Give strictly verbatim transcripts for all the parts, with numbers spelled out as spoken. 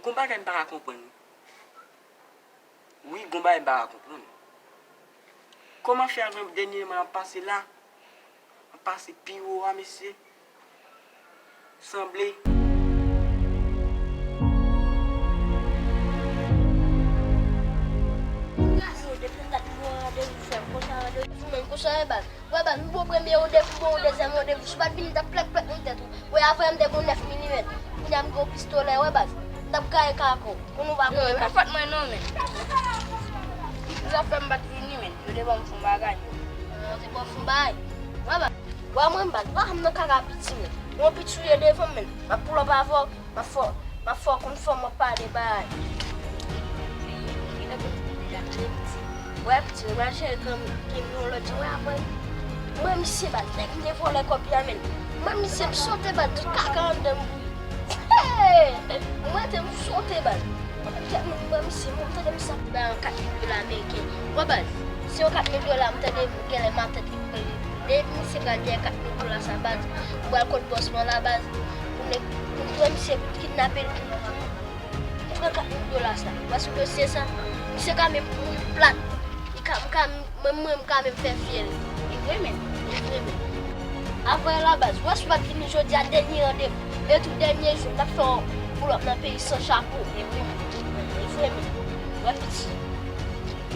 Gon bagay m pa ka konprann wi. Wi, gon bagay m pa ka konprann. Kòman fè avè dènyèman ap pase la? Ap pase pi wo a, mesye. Sanble. Yo, depi m t ap pran randevou, fè m konsa randevou. Fou menm konsa, e baz. Wè baz, m pran premye randevou, m pran dezyèm randevou, si w pa t vini, m t ap plèk plèk nan tèt ou. Wè, avè m te gon nèf milimet. Kounye a m gen yon pistolè, wè baz. M t ap gaye kako. Kounye ou pa konnen. Yo, e pa fòt mwen non, men. Sa fè m pa t vini, men. Yo te ban m fon bagay. Yo te ban w fon bagay. Wè baz. Wè mwen, m baz. Wè m nan kaka piti, men. Yon piti ou ye devan m, men. M ap pull up avè w. M ap fè w, m ap fè w konn fò m ap pale bay. Wè, piti, m al chèche granm, granm yon lòt jan, wè, apre. Mwen, misye, bat nèg, m te vòlè kòb li a, men. Mwen, misye, m sote, bat tout kaka anndan m bouyi. Hey! Mwen, te m sote, bat. Mwen, misye, mwen, m tande misye ap bay yon kat mil dola ameriken. Wè, baz, se yon kat mil dola, m tande, genlè, m ap tande. Depi misye pral dèyè kat mil dola sa, baz, m pral kot bòs mwen la, baz. Pou nèg, pou m pran misye, pou m kidnape l, pou m, pou m pran kat mil dola sa. Paske dosye sa, misye ka menm mouri plat. Li ka, m ka, mwen, mwen, m ka menm fè fyèl. Li vre menm. Li vre menm. Avè la, baz, wè si w pa t vini jodi a, dènye randevou. E tou dènye jou, m t ap fè yon pull up nan peyi san chapo. Li vre menm. Li vre menm. Wè piti.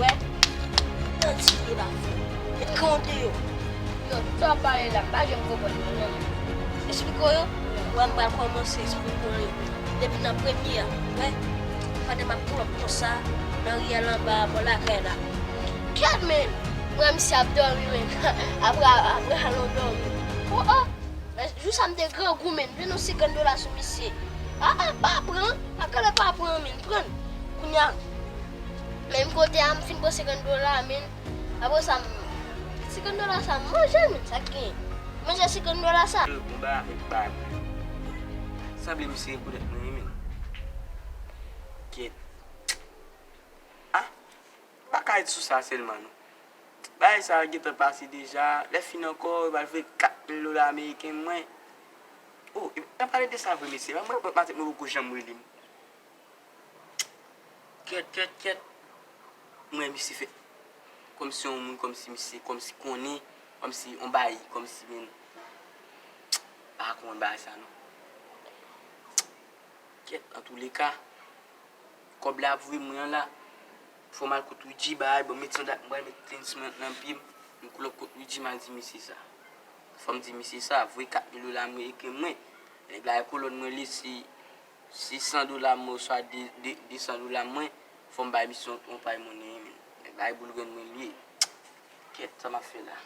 Wè. Nan tire bafon. Met kan w deyò. Yo, sa w ap pale la, m pa janm konprann yo, non. Eksplike w yo. Wè, m pral kòmanse eksplike w yo. Depi nan premye a, wè. Pandan m ap pull up konsa, nan riyèl anba a, bò lakay la. Kèt, men! Mwen, misye ap dòmi, men. Apre, apre, alon dòmi. Oh, oh! Jou sa m te grangou, men. M jwenn yon senkant dola sou misye. Ah, ah, pa pran. Pa kale pa pran, men. Pran. Kounye a, menm kote a, m fin pran senkant dola, men. Apre sa, m, senkant dola sa, m manje l, men. Sa k gen? Manje senkant dola sa. Konba avèk bag. Sanble misye rekonèt mwen, wi, men. Kèt. Ah, pa ka ret sou sa sèlman, non. Bagay sa gentan pase deja. Lè fin ankò, yo pral voye kat mil dola ameriken mwen. Oh, epi, an pale de sa vre, mesye. Mwen, mwen, mwen poko janm rele m. Kèt, kèt, kèt. Mwen, misye fè kòmsi yon moun, kòmsi misye, kòmsi konnen, kòmsi yon bagay, kòmsi, men. Pa konn bagay sa, non. Kèt, antouleka. Kòb la ap voye mwen an la. Fò m al kot Luigi bay, bon, m met yon dat, m pral met Clean Smart nan pye m. M pull up kot Luigi, m al di misye sa. Fò m di misye sa, voye kat mil dola ameriken mwen. Nèg la e kolòn mwen li, si, si san dola mwen, oswa de, de, de san dola mwen, fò m bay misye yon, yon pay monnen, men. Nèg la e boul grenn mwen li ye. Kèt, sa m ap fè la?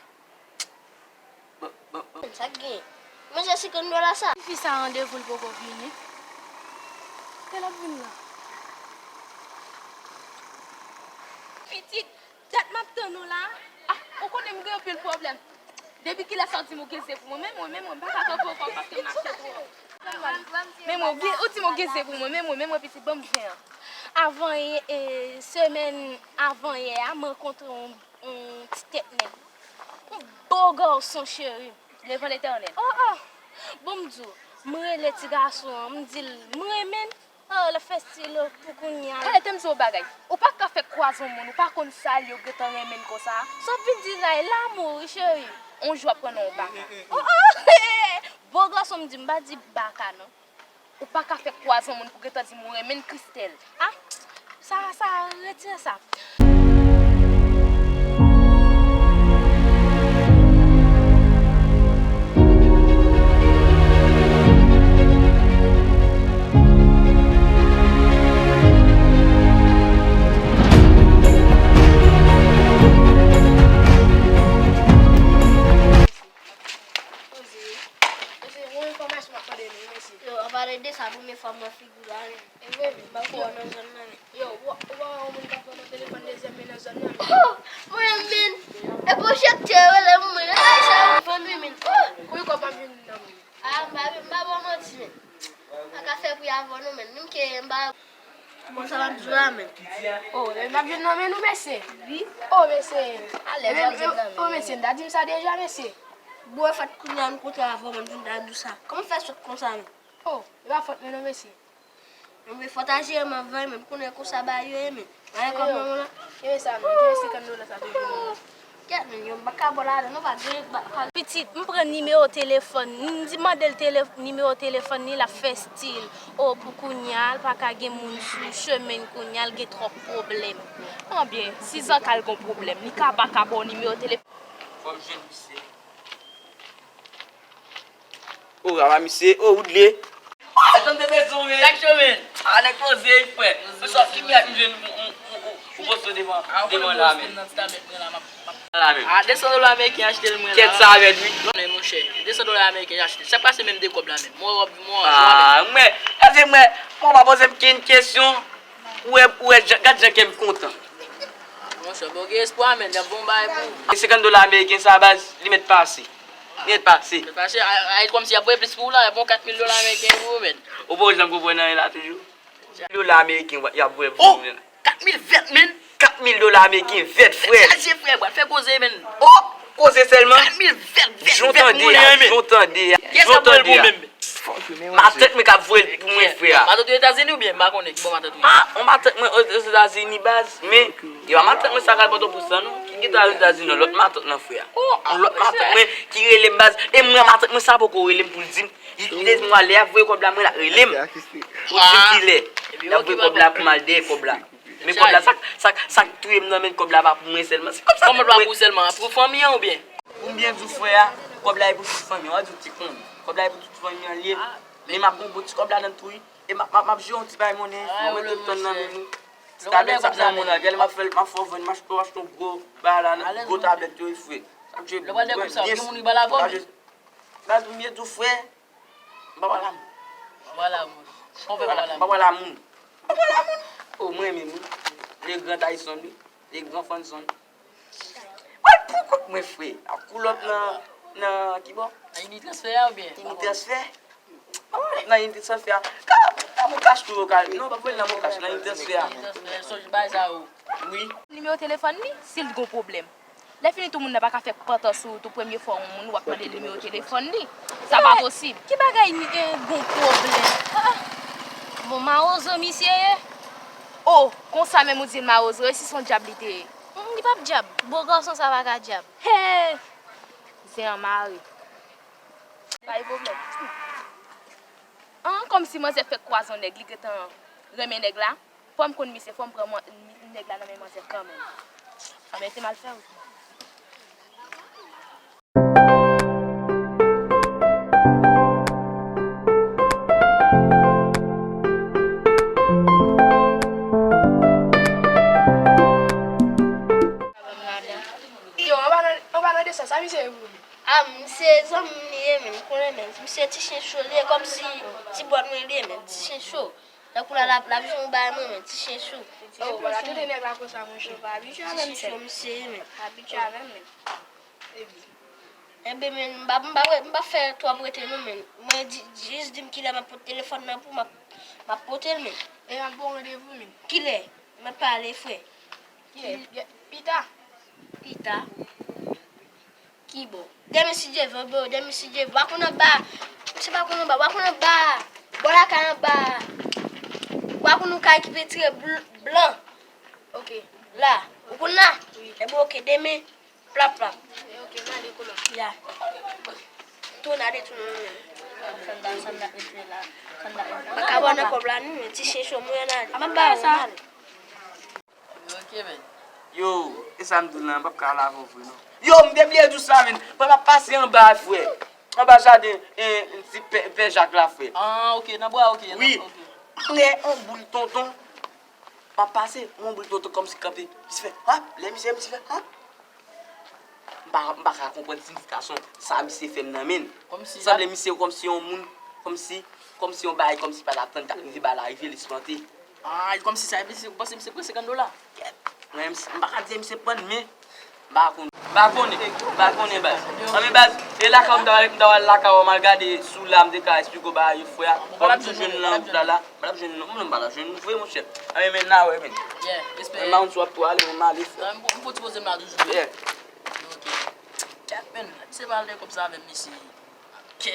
Bon, bon, bon. Sa k gen? Manje senkant dola sa. Tifi sa randevou l poko vini. Lè l ap vin la? Pitit, dat m ap tann ou la. Ah, ou konnen m gen anpil pwoblèm. Depi kilè sa w di m ou gen ze pou mwen? Men mwen, men mwen, m pa ka kanpe ankò paske m mache twò. Men mwen, ou di m ou gen ze pou mwen, men mwen, men mwen, pitit, ban m zen an. Avan yè, e, semèn avan yè a, m rankontre yon yon ti tèt nèg. Yon bo gason, cheri. Devan Letènèl. Oh, oh! Bon, m di w, m rele ti gason an, m di l, m renmen l. Oh, l ap fè estilo pou kounye a. Talè, te m di w bagay. Ou pa ka fè kwaze yon moun, ou pa konn sa yo gentan renmen l konsa. Sa w ap vin di la, e lanmou, wi, cheri. On jou w ap pran nan yon baka. Oh, oh! Bo gason, m di, m pa di baka, non. Ou pa ka fè kwaze yon moun pou gentan di m ou renmen l, Christelle. Ah, sa, sa, retire sa. Poze, wi. Mesye, yon enfòmasyon m ap mande nou, mesye. Yo, an pale de sa, premye fwa m wè figi w la, men. E vre, men, m pa ko wè nan zòn nan, men. Yo, ou, ou pa wè yon moun k ap vann yon telefòn dezyèm men nan zòn nan, men. Oh! Mwen, men, e pwojektè yo rele m, mwen, ay, sa yo vann, wi, men. Oh! Wi, kòb ap vin nan, men. Ah, m pa, m pa ba w manti, men. Pa ka fè pri avè w non, men. Menm ke m pa Bon, sa m ap di w la, men. Oh, e m ap jwenn nan men nou, mesye. Wi. Oh, mesye. Alèz w ap jwenn nan men. Oh, mesye, m ta di m sa deja, mesye. Bon, e fèt kounye a m kontre avè w, men m ta di w sa. Kòman w fè sòt konsa, men? Oh, e pa fòt mwen non, mesye. Mwen fò ta jere m anvan, men m konnen konsa bagay yo ye, men. Mwen kòb manman la. Kenbe sa, men. Kenbe senkant dola sa pou mwen. Kèt, men, yo, m pa ka bò ladan, non, pa gen, pa, pa. Pitit, m pran nimewo telefòn ni, m di mande l tele-, nimewo telefòn ni, l ap fè estil. O, pou kounya, l pa ka gen moun sou chemen kounya, l gen twòp pwoblèm. Anbyen, si zanka l gon pwoblèm, li ka pa ka ba w nimewo telefòn. Fò m jwenn misye. O, Rama misye, o, Woodley. Ah, jan m te bezwen w, men. Chak semèn. Ah, nèg poze, frè. Mwen sòti, m jwenn yon, yon, yon, yon, yon poso devan, devan la, men. La, men. Ah, de san dola ameriken achte l mwen la. Kèt sa avè l, wi. Non, men, monchè. De san dola ameriken achte l. Sa k pase menm de kòb la, menm. Mwen, mwen, mwen. Ah, mwen, èske mwen, mwen pa poze m kenn kesyon. Ou wè, ou wè, jan, gad jan kè m kontan. Monchè, bon, gen espwa, men, y ap bon bay pou ou. E senkant dola ameriken sa, baz, li mèt pase. Li mèt pase. Mèt pase, a, a, kòmsi y ap voye plis pou ou la, y ap bon kat mil dola ameriken pou ou, men. Ou pa janm konprann anyen la toujou? Dola ameriken, y ap voye pou ou, men. Kat mil vèt, men. Kat mil dola ameriken vèt, frè. Chaje, frè, bwa, fè koze, men. Oh! Koze sèlman. Kat mil vèt, vèt, vèt, moulen, men. Jan w tande a, jan w tande a. Matant mwen k ap voye l pou mwen, frè. Matant ou Etazini oubyen m pa konnen ki bò matant ou ye? Ah, yon matant mwen Ozetazini, baz, men e pa matant mwen sa k al Pòtoprens lan, non. Ki gentan al Ozetazini, non, lòt matant lan, frè. Yon lòt matant mwen ki rele m, baz. E mwen, matant mwen sa poko rele m pou l di m. Li, li te di m, lè y ap voye kòb la, mwen, l ap rele m. Pou l di m kilè. Y ap voye kòb la pou m al dèyè kòb la. Men kòb la, sa k, sa k, sa k touye m nan men kòb la pa pou mwen sèlman. Se kòb sa. Kòman l pa pou ou sèlman? Pou fanmi an oubyen? Pou m byen di w, frè a, kòb la e pou tout fanmi an. W a di w ti fanmi. Kòb la e pou tout fanmi an li ye. Men m ap gon bon ti kòb ladan l tou, wi. E m ap, m ap, m ap jere yon ti bay monnen, fò w mete tan nan men nou. Ti tabèt sa nan men la, gade m ap fè l, m ap fè w vann, m ap achte, achte yon gwo bagay la, gwo tabèt yo, wi, frè. Sa k jwe byen. Baz, m byen di w, frè. M pa pale a moun. M pa pale a moun. Kòman w fè pa pale a moun? M pa pale a moun. M pa pale a moun. O, mwen menm, wi. Le gran Tyson, wi. Le gran Fanson. Mwen pou kont mwen, frè. Ak koulòt nan, nan ki bò? Nan Unitransfè a oubyen? Unitransfè. Nan Unitransfè a. Ka, ka Mocash tou yo ka. Non, pa voye l nan Mocash, nan Unitransfè a. Unitransfè, sonje bagay sa yo. Wi. Nimewo telefòn li, si l gon pwoblèm. Lè fini tou moun nan pa ka fè pantan sou ou tou, premye fwa yon moun w ap mande l nimewo telefòn li. Sa pa posib. Ki bagay ni, eh, gon pwoblèm? Ah, ah. Bon, mawozo misye ye. Oh, konsa menm ou di l mawozo, e si se yon dyab li te ye? Mm, li p ap dyab. Bo gason sa pa ka dyab. Hey! Zen an mare. Pa gen pwoblèm. An, kòmsi manzè fèk kwaze yon nèg, li gentan renmen nèg la. Fò m konn misye, fò m pran mwen, nèg la nan men manzè kanmenm. Sa mete m al fè wout mwen. Yo, anba nan, anba nan desann, sa misye ye pou ou? A, misye zanmi m li ye, men, m konnen, men, misye ti chen cho li ye, kòmsi ti bòt mwen li ye, men, ti chen cho. Tankou la, l ap, l ap jwenn yon bagay mwen, men, ti chen cho. Oh, bò, la tande nèg la konsa, monchè. Yo pa abitye avè m, ti chen cho, misye ye, men. Pa abitye avè m, men. Enben, men, m pa, m pa, m pa fè twòp rete, non, men. Mwen, di, jis di m kilè m ap pote telefòn nan pou m, m ap, m ap pote l, men. E m ap ba w randevou, men. Kilè? M ap pale, frè. Ye, ye, pita. Pita? Ki bò? Demen si Dye vle, bro, demen si Dye vle. W a konn anba. Misye pa konn anba, w a konn anba. Bò lakay anba. W a konn yon kay ki pentire bl-, blan. Ok. La. Ou konn la? Wi. Enben, ok, demen. Plap, plap. Ok, m ale kouman? Ya. Tou n ale tou nou. Sanda, sanda, entrè la. Sanda, entrè la. M pa ka ba w nan kòb la, non, men ti chen cho, mwen, n ale. M ap ba w, n ale. Ok, men. Yo, e sa m di w lan, m p ap ka al avè w vre, non. Yo, m te bliye di w sa, men. Frè, m ap pase anba, frè. Anba jaden, en, ti pè, pè Jak la, frè. Ah, ok, nan bwa, ok, nan, ok. Wi. M wè yon boul tonton. M ap pase, yon boul tonton kòmsi kanpe. Misye fè, hòp, lè misye, misye fè, hòp. M pa, m pa ka konprann siyifikasyon sa misye fè m nan, men. Kòmsi sanble misye kòmsi yon moun, kòmsi, kòmsi yon bagay, kòmsi pa t atann k ap rive, bagay la rive, l espante. Ah, kòmsi sa, misye, ou panse misye pran senkant dola? Kèt. Mwen, m pa ka di misye pran, men m pa konnen. M pa konnen, m pa konnen, baz. Anben, baz, e lakay ou m ta, m ta al lakay ou, m al gade si w la, m te ka esplike w bagay yo, frè. Bon, m ap jwenn nan wout la, la. M pa t ap jwenn non, m pa t ap jwenn nou vre, monchè. Anben, men n a wè, men. Yeah, respè. Mwen, m pa konn si w ap tou ale, men m ale, frè. Non, m, m fò ti poze m la toujou. Yeah. Ok. Kèt, men, misye pale konsa avè m, mesye. Ok.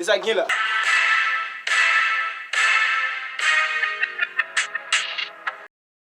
E sa k gen la?